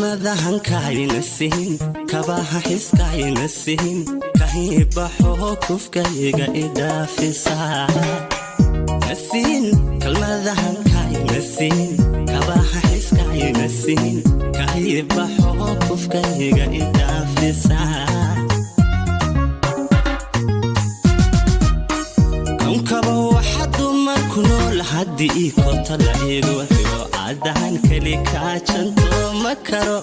Kalmadahankayna siin, kabaha xiskayna siin, kahibaxo kufkayga idhaafisa nasiin. Kalmadahankayna siin, kabaha xiskayna siin, kahibaxo kufkayga idhaafisa. Konkaba waxa dumar ku nool haddii koota la igu xigo, caddahan keli kaajanto ma karo,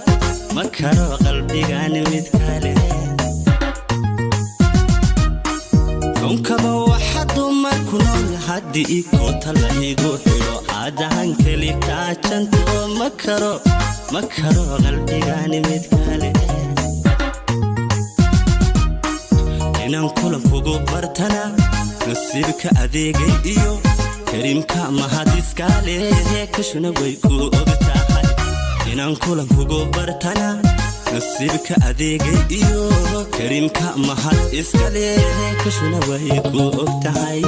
ma karo qalbigan mid kale. Konkaba waxa dumar ku nool haddii koota la igu xidho, caddahan keli kaajanto ma karo, ma karo qalbigan mid kale. Inaan kulankugu bartana nasiibka adeegay iyo Kariimka mahadiskale, kashuna way ku og tahay. Inaan kulankugu bartana nasiibka adeegay iyo Kariimka mahad iskale, kashuna way ku og tahay.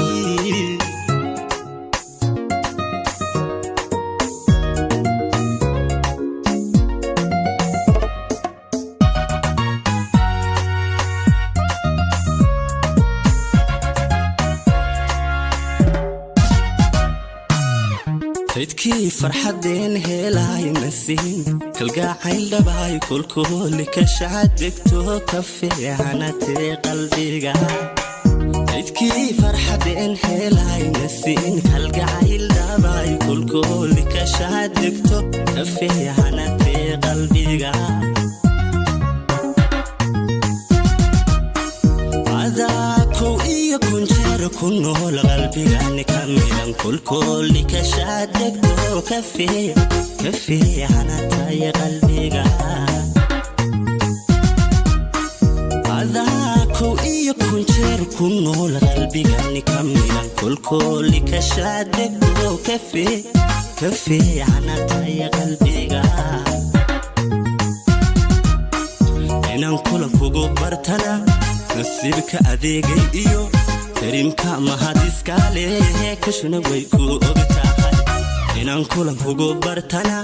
Kaydkii farxadeen heelaayna siin, kalgacayl dhabaay kulkuuli kashaadegto ka fiicanatee qalbiga. Kaydkii farxadeen heelaayna siin, kalgacayl dhabaay kulkuuli kashaadegto ka fiicanatee qalbiga. Adaa kow iyo kun jeer ku nool qalbigani ka midan, kulkooli kashaadegto ka fiicanatay qalbiga. Adaa kow iyo kun jeer ku nool qalbigani ka midan, kulkooli kashaadegto ka fiicanatay qalbiga. Inaan kulankugu bartana nasiibka adeegay iyo Kariimka mahadiskale, kashuna way ku og tahay. Inaan kulankugu bartana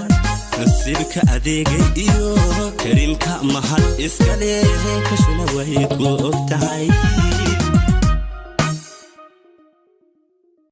nasiibka adeegay iyo Kariimka mahad iskale, kashuna way ku og tahay.